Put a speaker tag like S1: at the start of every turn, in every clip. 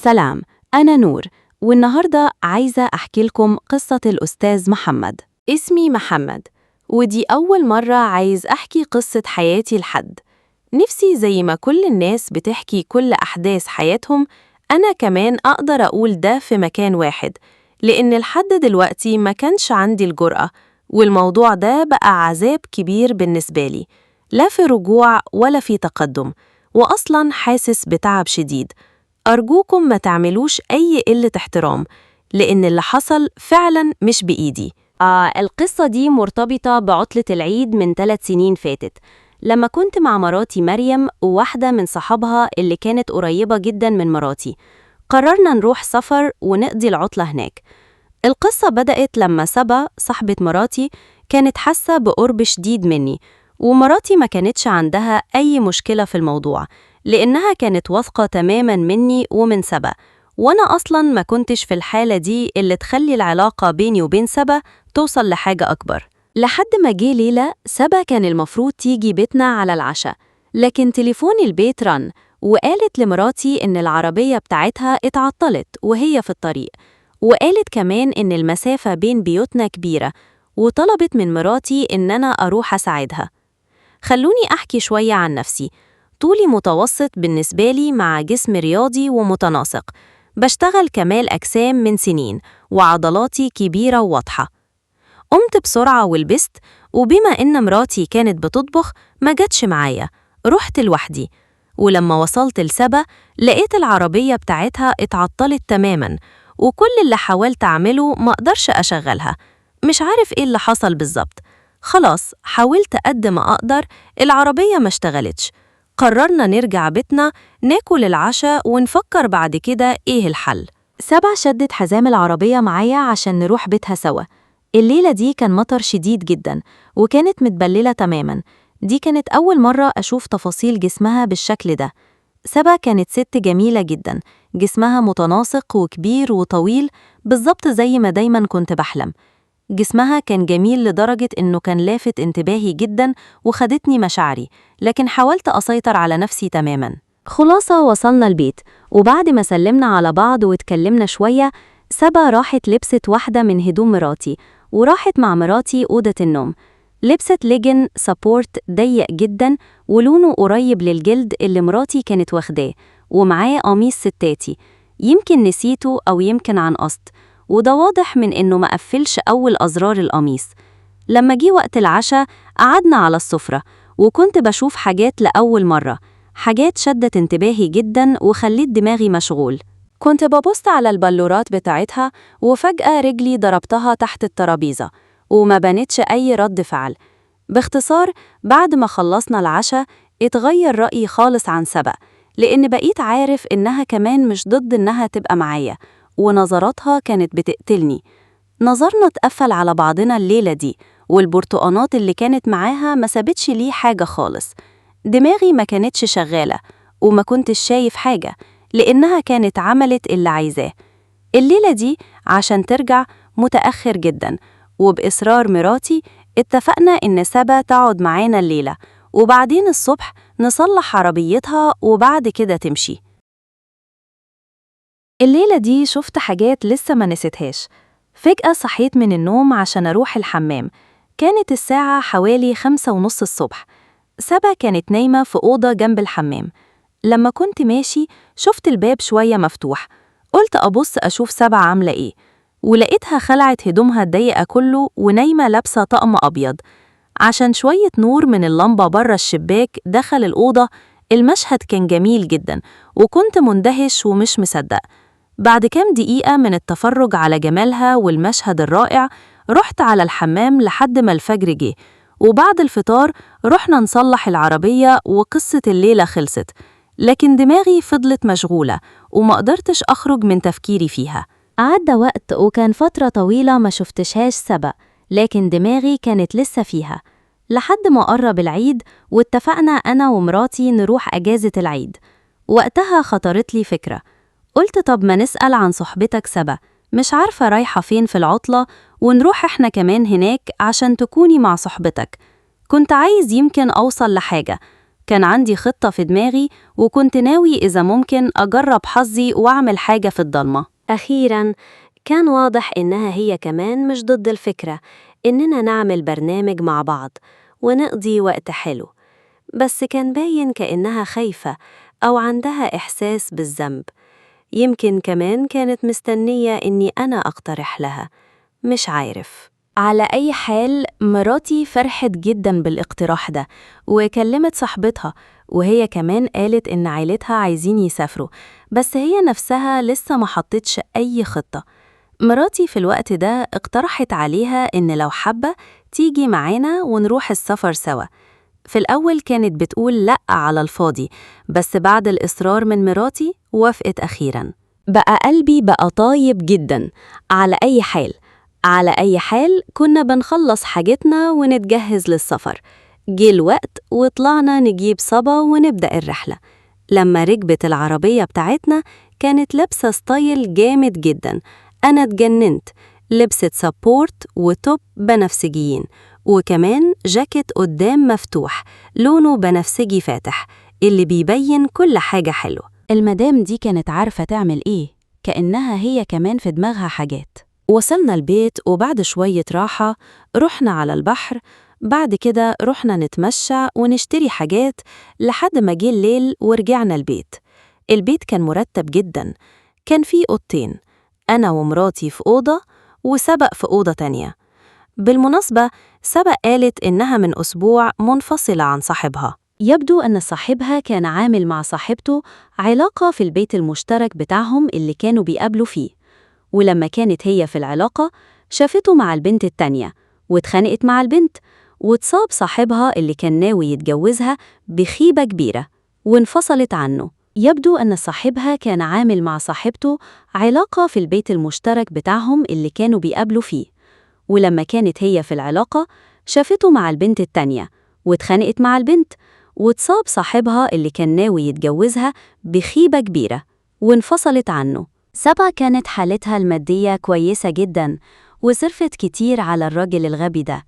S1: سلام، أنا نور، والنهاردة عايزة أحكي لكم قصة الأستاذ محمد. اسمي محمد، ودي أول مرة عايز أحكي قصة حياتي لحد. نفسي زي ما كل الناس بتحكي كل أحداث حياتهم، أنا كمان أقدر أقول ده في مكان واحد، لأن لحد دلوقتي ما كانش عندي الجرأة، والموضوع ده بقى عذاب كبير بالنسبة لي، لا في رجوع ولا في تقدم، وأصلاً حاسس بتعب شديد. أرجوكم ما تعملوش أي قلة احترام، لأن اللي حصل فعلاً مش بإيدي. القصة دي مرتبطة بعطلة العيد من 3 سنين فاتت، لما كنت مع مراتي مريم وواحدة من صحابها اللي كانت قريبة جداً من مراتي. قررنا نروح سفر ونقضي العطلة هناك. القصة بدأت لما سبا صاحبة مراتي كانت حاسة بقرب شديد مني، ومراتي ما كانتش عندها أي مشكلة في الموضوع، لأنها كانت واثقة تماماً مني ومن سبا، وأنا أصلاً ما كنتش في الحالة دي اللي تخلي العلاقة بيني وبين سبا توصل لحاجة أكبر. لحد ما جه ليلة سبا كان المفروض تيجي بيتنا على العشاء، لكن تليفون البيت رن وقالت لمراتي إن العربية بتاعتها اتعطلت وهي في الطريق، وقالت كمان إن المسافة بين بيوتنا كبيرة، وطلبت من مراتي إن أنا أروح أساعدها. خلوني أحكي شوية عن نفسي. طولي متوسط بالنسبة لي مع جسم رياضي ومتناسق، بشتغل كمال أجسام من سنين، وعضلاتي كبيرة وواضحة. قمت بسرعة ولبست، وبما إن مراتي كانت بتطبخ ما جاتش معايا، رحت لوحدي. ولما وصلت لسبا لقيت العربية بتاعتها اتعطلت تماماً، وكل اللي حاولت أعمله ما أقدرش أشغلها. مش عارف إيه اللي حصل بالظبط. خلاص حاولت قد ما أقدر، العربية ما اشتغلتش. قررنا نرجع بيتنا ناكل العشاء ونفكر بعد كده إيه الحل. سبا شدت حزام العربية معايا عشان نروح بيتها سوا. الليلة دي كان مطر شديد جدا، وكانت متبللة تماما. دي كانت أول مرة أشوف تفاصيل جسمها بالشكل ده. سبا كانت ست جميلة جدا، جسمها متناسق وكبير وطويل بالظبط زي ما دايما كنت بحلم. جسمها كان جميل لدرجة إنه كان لافت انتباهي جدا وخدتني مشاعري، لكن حاولت أسيطر على نفسي تماما. خلاصة وصلنا البيت، وبعد ما سلمنا على بعض واتكلمنا شوية، سبا راحت لبست واحدة من هدوم مراتي وراحت مع مراتي أوضة النوم. لبست legging sport ضيق جدا ولونه قريب للجلد اللي مراتي كانت واخداه، ومعاه قميص ستاتي، يمكن نسيته أو يمكن عن قصد، وده واضح من إنه ما قفلش أول أزرار القميص. لما جه وقت العشاء قعدنا على السفرة، وكنت بشوف حاجات لأول مرة، حاجات شدت انتباهي جدا وخليت دماغي مشغول. كنت ببص على البلورات بتاعتها، وفجأة رجلي ضربتها تحت الترابيزة وما بانتش أي رد فعل. باختصار بعد ما خلصنا العشاء اتغير رأيي خالص عن سبا، لأن بقيت عارف إنها كمان مش ضد إنها تبقى معايا، ونظراتها كانت بتقتلني. نظرنا اتقفل على بعضنا الليلة دي، والبرتقانات اللي كانت معاها ما سابتش ليه حاجة خالص. دماغي ما كانتش شغالة وما كنتش شايف حاجة، لأنها كانت عملت اللي عايزاه. الليلة دي عشان ترجع متأخر جدا، وبإصرار مراتي اتفقنا إن سبا تقعد معانا الليلة، وبعدين الصبح نصلح عربيتها وبعد كده تمشي. الليلة دي شفت حاجات لسه ما نسيتهاش. فجأة صحيت من النوم عشان أروح الحمام. كانت الساعة حوالي 5:30 الصبح. سبا كانت نايمة في أوضة جنب الحمام. لما كنت ماشي شفت الباب شوية مفتوح، قلت أبص أشوف سبا عاملة إيه، ولقيتها خلعت هدومها الضيقة كله ونايمة لابسة طقم أبيض. عشان شوية نور من اللمبة بره الشباك دخل الأوضة، المشهد كان جميل جدا، وكنت مندهش ومش مصدق. بعد كام دقيقة من التفرج على جمالها والمشهد الرائع، رحت على الحمام لحد ما الفجر جه، وبعد الفطار رحنا نصلح العربية وقصة الليلة خلصت. لكن دماغي فضلت مشغولة وما قدرتش أخرج من تفكيري فيها. عدى وقت وكان فترة طويلة ما شفتشهاش سبا، لكن دماغي كانت لسه فيها. لحد ما قرب العيد واتفقنا أنا ومراتي نروح أجازة العيد. وقتها خطرت لي فكرة، قلت طب ما نسأل عن صحبتك سبا، مش عارفة رايحة فين في العطلة، ونروح احنا كمان هناك عشان تكوني مع صحبتك. كنت عايز يمكن أوصل لحاجة. كان عندي خطة في دماغي، وكنت ناوي إذا ممكن أجرب حظي وأعمل حاجة في الضلمة. أخيراً كان واضح إنها هي كمان مش ضد الفكرة إننا نعمل برنامج مع بعض ونقضي وقت حلو، بس كان باين كأنها خايفة أو عندها إحساس بالذنب. يمكن كمان كانت مستنية إني أنا أقترح لها، مش عارف. على أي حال مراتي فرحت جدا بالاقتراح ده وكلمت صاحبتها، وهي كمان قالت إن عائلتها عايزين يسافروا، بس هي نفسها لسه ما حطتش أي خطة. مراتي في الوقت ده اقترحت عليها إن لو حابة تيجي معانا ونروح السفر سوا. في الأول كانت بتقول لأ على الفاضي، بس بعد الإصرار من مراتي وافقت أخيراً. بقى قلبي بقى طايب جداً. على أي حال كنا بنخلص حاجتنا ونتجهز للسفر. جه الوقت وطلعنا نجيب صبا ونبدأ الرحلة. لما ركبت العربية بتاعتنا كانت لابسة style جامد جدا، أنا اتجننت. لبست sport و top بنفسجيين، وكمان جاكيت قدام مفتوح لونه بنفسجي فاتح اللي بيبين كل حاجة حلوة. المدام دي كانت عارفة تعمل إيه، كأنها هي كمان في دماغها حاجات. وصلنا البيت وبعد شوية راحة رحنا على البحر، بعد كده رحنا نتمشى ونشتري حاجات لحد ما جه الليل ورجعنا البيت. البيت كان مرتب جدا، كان فيه أوضتين، أنا ومراتي في أوضة وسبأ في أوضة تانية. بالمناسبة سبأ قالت إنها من أسبوع منفصلة عن صاحبها. يبدو أن صاحبها كان عامل مع صاحبته علاقة في البيت المشترك بتاعهم اللي كانوا بيقابلوا فيه، ولما كانت هي في العلاقة شافته مع البنت التانية واتخانقت مع البنت، واتصاب صاحبها اللي كان ناوي يتجوزها بخيبة كبيرة وانفصلت عنه. يبدو أن صاحبها كان عامل مع صاحبته علاقة في البيت المشترك بتاعهم اللي كانوا بيقابلوا فيه، ولما كانت هي في العلاقة شافته مع البنت التانية واتخانقت مع البنت، واتصاب صاحبها اللي كان ناوي يتجوزها بخيبة كبيرة وانفصلت عنه. سبا كانت حالتها المادية كويسة جدا وصرفت كتير على الراجل الغبي ده.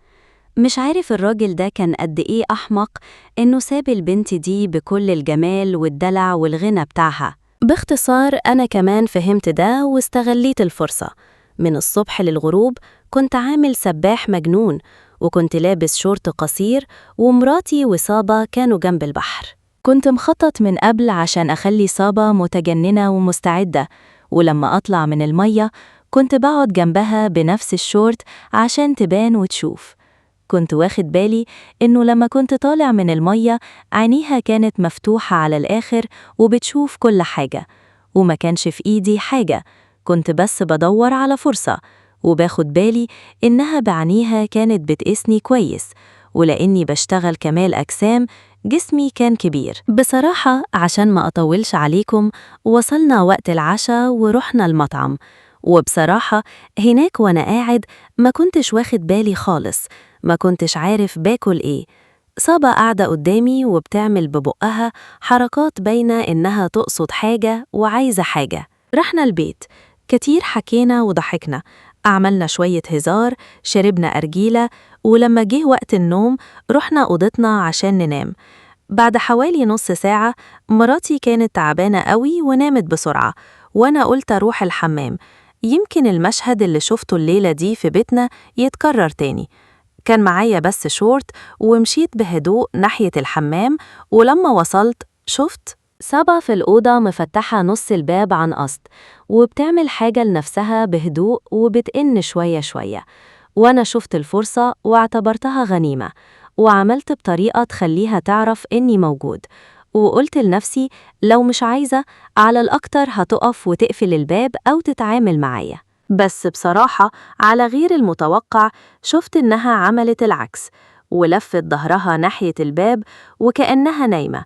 S1: مش عارف الراجل ده كان قد إيه أحمق إنه ساب البنت دي بكل الجمال والدلع والغنى بتاعها. باختصار أنا كمان فهمت ده واستغليت الفرصة. من الصبح للغروب كنت عامل سباح مجنون، وكنت لابس شورت قصير، ومراتي وصابة كانوا جنب البحر. كنت مخطط من قبل عشان أخلي صابة متجننة ومستعدة، ولما أطلع من المية كنت بقعد جنبها بنفس الشورت عشان تبان وتشوف. كنت واخد بالي إنه لما كنت طالع من المية عينيها كانت مفتوحة على الآخر وبتشوف كل حاجة، وما كانش في إيدي حاجة، كنت بس بدور على فرصة، وباخد بالي إنها بعينيها كانت بتقيسني كويس، ولأني بشتغل كمال أجسام جسمي كان كبير. بصراحة عشان ما أطولش عليكم، وصلنا وقت العشاء ورحنا المطعم، وبصراحة هناك وأنا قاعد ما كنتش واخد بالي خالص، ما كنتش عارف باكل إيه. صابة قاعدة قدامي وبتعمل ببقها حركات باينة إنها تقصد حاجة وعايزة حاجة. رحنا البيت، كتير حكينا وضحكنا، عملنا شوية هزار، شربنا أرجيلة، ولما جه وقت النوم رحنا أوضتنا عشان ننام. بعد حوالي نص ساعة مراتي كانت تعبانة قوي ونامت بسرعة، وأنا قلت أروح الحمام، يمكن المشهد اللي شفته الليلة دي في بيتنا يتكرر تاني. كان معايا بس شورت ومشيت بهدوء ناحية الحمام، ولما وصلت شفت سابا في الأوضة مفتحة نص الباب عن قصد وبتعمل حاجة لنفسها بهدوء وبتئن شوية شوية، وأنا شفت الفرصة واعتبرتها غنيمة، وعملت بطريقة تخليها تعرف إني موجود، وقلت لنفسي لو مش عايزة على الأكتر هتقف وتقفل الباب أو تتعامل معايا. بس بصراحة على غير المتوقع شفت إنها عملت العكس، ولفت ظهرها ناحية الباب وكأنها نايمة،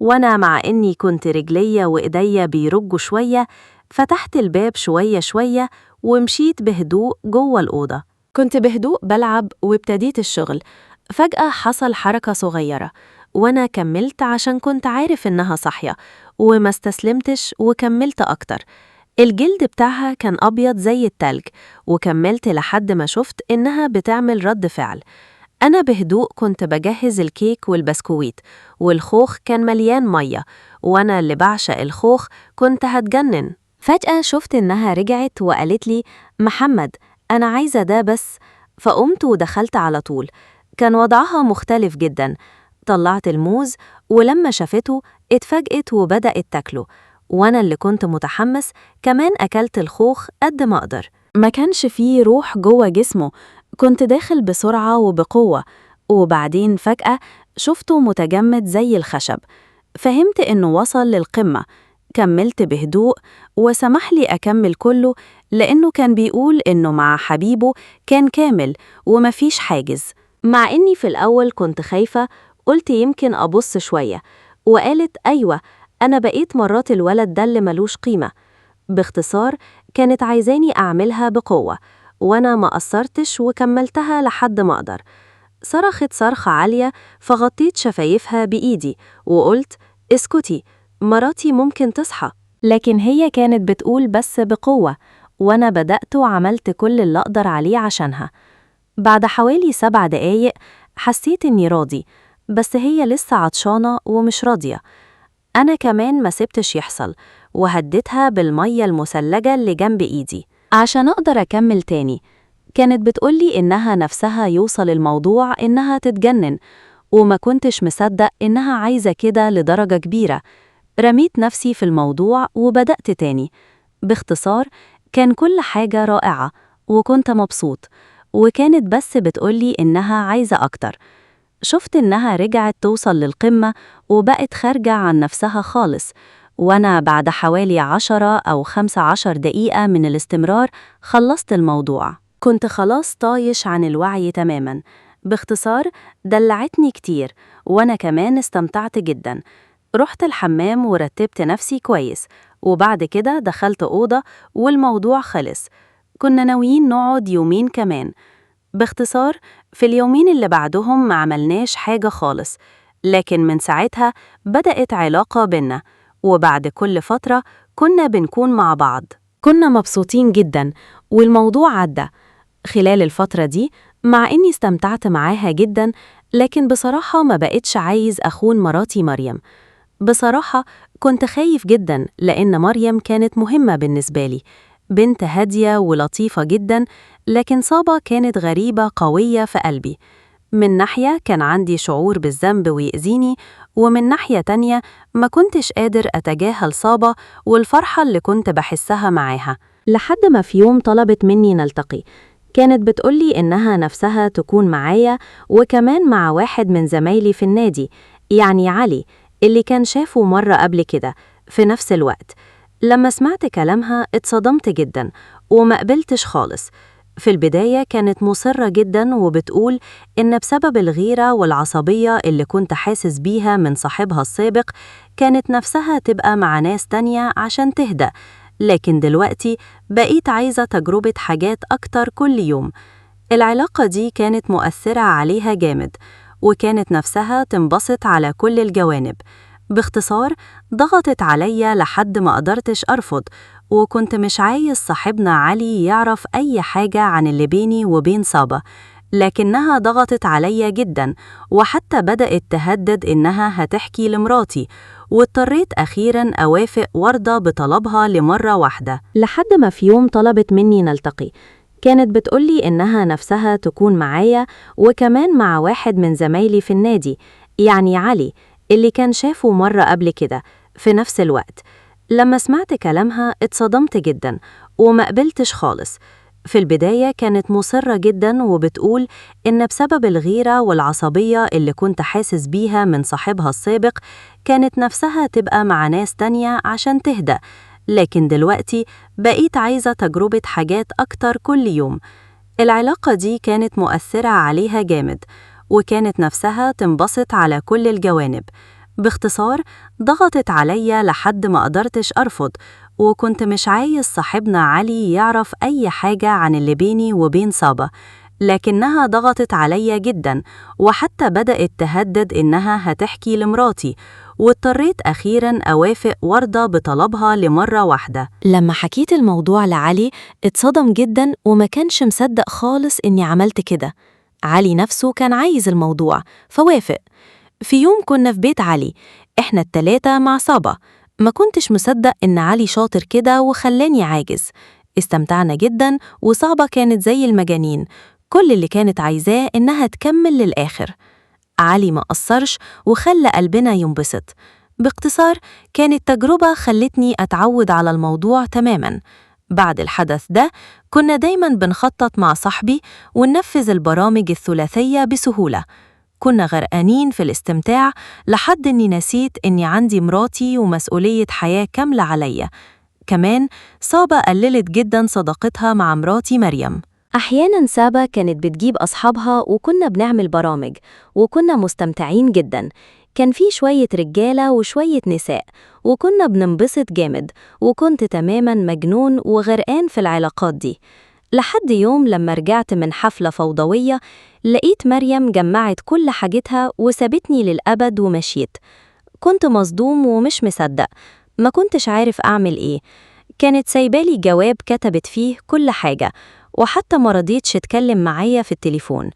S1: وأنا مع إني كنت رجليا وإيديا بيرجوا شوية فتحت الباب شوية شوية ومشيت بهدوء جوه الأوضة. كنت بهدوء بلعب وابتديت الشغل. فجأة حصل حركة صغيرة وأنا كملت عشان كنت عارف إنها صاحية، وما استسلمتش وكملت أكتر. الجلد بتاعها كان أبيض زي التلج، وكملت لحد ما شفت إنها بتعمل رد فعل. أنا بهدوء كنت بجهز الكيك والبسكويت، والخوخ كان مليان مية، وأنا اللي بعشق الخوخ كنت هتجنن. فجأة شفت إنها رجعت وقالت لي محمد أنا عايزة ده بس. فقمت ودخلت على طول. كان وضعها مختلف جدا. طلعت الموز، ولما شافته اتفاجئت وبدأت تاكله، وأنا اللي كنت متحمس كمان أكلت الخوخ قد ما أقدر. ما كانش فيه روح جوه جسمه، كنت داخل بسرعة وبقوة. وبعدين فجأة شفته متجمد زي الخشب، فهمت إنه وصل للقمة. كملت بهدوء وسمح لي أكمل كله، لأنه كان بيقول إنه مع حبيبه كان كامل ومفيش حاجز. مع إني في الأول كنت خايفة، قلت يمكن أبص شوية، وقالت أيوة أنا بقيت مرات الولد ده اللي ملوش قيمة. باختصار كانت عايزاني أعملها بقوة، وأنا ما قصرتش وكملتها لحد ما أقدر. صرخت صرخة عالية، فغطيت شفايفها بإيدي وقلت اسكتي، مراتي ممكن تصحى. لكن هي كانت بتقول بس بقوة، وأنا بدأت وعملت كل اللي أقدر عليه عشانها. بعد حوالي 7 دقايق حسيت إني راضي، بس هي لسه عطشانة ومش راضية. أنا كمان ما سبتش يحصل، وهديتها بالمية المثلجة اللي جنب إيدي عشان أقدر أكمل تاني. كانت بتقولي إنها نفسها يوصل الموضوع إنها تتجنن، وما كنتش مصدق إنها عايزة كده لدرجة كبيرة. رميت نفسي في الموضوع وبدأت تاني. باختصار كان كل حاجة رائعة وكنت مبسوط، وكانت بس بتقولي إنها عايزة أكتر. شفت إنها رجعت توصل للقمة وبقت خارجة عن نفسها خالص، وأنا بعد حوالي 10 أو 15 دقيقة من الاستمرار خلصت الموضوع. كنت خلاص طايش عن الوعي تماما. باختصار دلعتني كتير، وأنا كمان استمتعت جدا. رحت الحمام ورتبت نفسي كويس، وبعد كده دخلت أوضة والموضوع خلص. كنا ناويين نقعد يومين كمان. باختصار في اليومين اللي بعدهم ما عملناش حاجة خالص، لكن من ساعتها بدأت علاقة بينا، وبعد كل فترة كنا بنكون مع بعض. كنا مبسوطين جدا والموضوع عدى. خلال الفترة دي مع إني استمتعت معاها جدا، لكن بصراحة ما بقتش عايز أخون مراتي مريم. بصراحة كنت خايف جدا، لأن مريم كانت مهمة بالنسبة لي، بنت هادية ولطيفة جدا، لكن صابة كانت غريبة قوية في قلبي. من ناحية كان عندي شعور بالذنب ويأذيني، ومن ناحية تانية ما كنتش قادر أتجاهل صابة والفرحة اللي كنت بحسها معاها. لحد ما في يوم طلبت مني نلتقي. كانت بتقولي إنها نفسها تكون معايا وكمان مع واحد من زمايلي في النادي، يعني علي اللي كان شافه مرة قبل كده في نفس الوقت. لما سمعت كلامها اتصدمت جدا وما قبلتش خالص. في البداية كانت مصرة جدا وبتقول إن بسبب الغيرة والعصبية اللي كنت حاسس بيها من صاحبها السابق كانت نفسها تبقى مع ناس تانية عشان تهدأ، لكن دلوقتي بقيت عايزة تجربة حاجات أكتر كل يوم. العلاقة دي كانت مؤثرة عليها جامد، وكانت نفسها تنبسط على كل الجوانب. باختصار ضغطت عليا لحد ما قدرتش أرفض، وكنت مش عايز صاحبنا علي يعرف أي حاجة عن اللي بيني وبين صابة، لكنها ضغطت عليا جدا، وحتى بدأت تهدد إنها هتحكي لمراتي، واضطريت أخيرا أوافق وارضى بطلبها لمرة واحدة. لحد ما في يوم طلبت مني نلتقي. كانت بتقولي إنها نفسها تكون معايا وكمان مع واحد من زمايلي في النادي، يعني علي اللي كان شافه مرة قبل كده في نفس الوقت. لما سمعت كلامها اتصدمت جدا وما قبلتش خالص. في البداية كانت مصرة جدا وبتقول إن بسبب الغيرة والعصبية اللي كنت حاسس بيها من صاحبها السابق كانت نفسها تبقى مع ناس تانية عشان تهدأ، لكن دلوقتي بقيت عايزة تجربة حاجات أكتر كل يوم. العلاقة دي كانت مؤثرة عليها جامد، وكانت نفسها تنبسط على كل الجوانب. باختصار ضغطت عليا لحد ما قدرتش أرفض، وكنت مش عايز صاحبنا علي يعرف أي حاجة عن اللي بيني وبين صابة، لكنها ضغطت عليا جدا، وحتى بدأت تهدد إنها هتحكي لمراتي، واضطريت أخيرا أوافق وارضى بطلبها لمرة واحدة. لما حكيت الموضوع لعلي اتصدم جدا وما كانش مصدق خالص إني عملت كده. علي نفسه كان عايز الموضوع فوافق. في يوم كنا في بيت علي، إحنا التلاتة مع صابة. ما كنتش مصدق إن علي شاطر كده وخلاني عاجز. استمتعنا جدا، وصعبة كانت زي المجانين، كل اللي كانت عايزاه إنها تكمل للآخر. علي ما قصرش وخلى قلبنا ينبسط. باختصار كانت تجربة خلتني أتعود على الموضوع تماما. بعد الحدث ده كنا دايما بنخطط مع صاحبي وننفذ البرامج الثلاثية بسهولة. كنا غرقانين في الاستمتاع لحد إني نسيت إني عندي مراتي ومسؤولية حياة كاملة عليا. كمان سابا قللت جدا صداقتها مع مراتي مريم. أحيانا سابا كانت بتجيب أصحابها وكنا بنعمل برامج وكنا مستمتعين جدا. كان في شوية رجالة وشوية نساء وكنا بننبسط جامد، وكنت تماما مجنون وغرقان في العلاقات دي. لحد يوم لما رجعت من حفلة فوضوية لقيت مريم جمعت كل حاجتها وسابتني للأبد ومشيت. كنت مصدوم ومش مصدق، ما كنتش عارف أعمل إيه. كانت سايبالي جواب كتبت فيه كل حاجة، وحتى ما رضيتش تتكلم معايا في التليفون.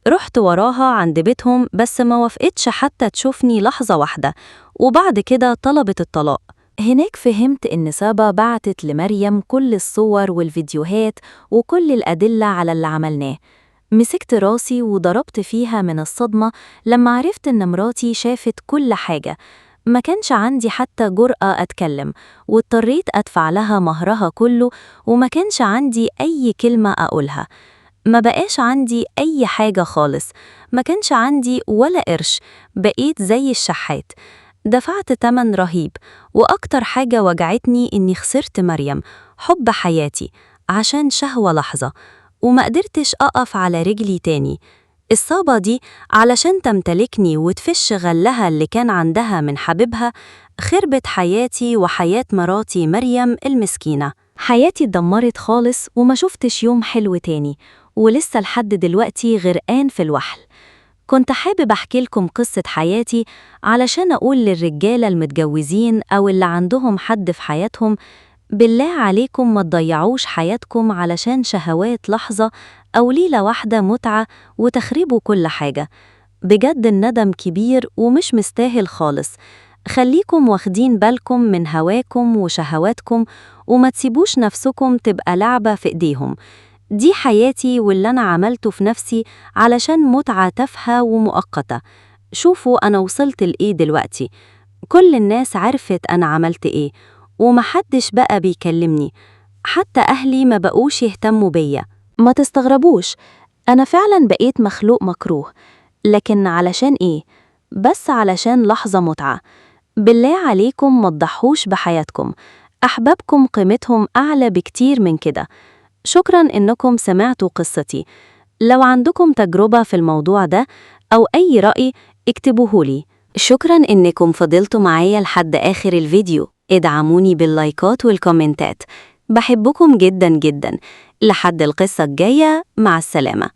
S1: رحت وراها عند بيتهم بس ما وافقتش حتى تشوفني لحظة واحدة، وبعد كده طلبت الطلاق. هناك فهمت إن سابا بعتت لمريم كل الصور والفيديوهات وكل الأدلة على اللي عملناه. مسكت راسي وضربت فيها من الصدمة لما عرفت إن مراتي شافت كل حاجة. ما كانش عندي حتى جرأة أتكلم، واضطريت أدفع لها مهرها كله، وما كانش عندي أي كلمة أقولها. ما بقاش عندي أي حاجة خالص، ما كانش عندي ولا قرش، بقيت زي الشحات. دفعت تمن رهيب، وأكتر حاجة وجعتني إني خسرت مريم، حب حياتي، عشان شهوة لحظة، وما قدرتش أقف على رجلي تاني. الصابة دي علشان تمتلكني وتفش غلها اللي كان عندها من حبيبها، خربت حياتي وحياة مراتي مريم المسكينة. حياتي اتدمرت خالص وما شفتش يوم حلو تاني، ولسه لحد دلوقتي غرقان في الوحل. كنت حابب أحكي لكم قصة حياتي علشان أقول للرجالة المتجوزين أو اللي عندهم حد في حياتهم، بالله عليكم ما تضيعوش حياتكم علشان شهوات لحظة أو ليلة واحدة متعة وتخربوا كل حاجة. بجد الندم كبير ومش مستاهل خالص. خليكم واخدين بالكم من هواكم وشهواتكم، وما تسيبوش نفسكم تبقى لعبة في إيديهم. دي حياتي واللي أنا عملته في نفسي علشان متعة تافهة ومؤقتة. شوفوا أنا وصلت لإيه دلوقتي، كل الناس عرفت أنا عملت إيه، ومحدش بقى بيكلمني، حتى أهلي ما بقوش يهتموا بيا. ما تستغربوش، أنا فعلا بقيت مخلوق مكروه، لكن علشان إيه؟ بس علشان لحظة متعة. بالله عليكم ما تضحوش بحياتكم، أحبابكم قيمتهم أعلى بكتير من كده. شكراً إنكم سمعتوا قصتي. لو عندكم تجربة في الموضوع ده أو أي رأي اكتبوهولي. شكراً إنكم فضلتوا معايا لحد آخر الفيديو. ادعموني باللايكات والكومنتات. بحبكم جداً جداً. لحد القصة الجاية، مع السلامة.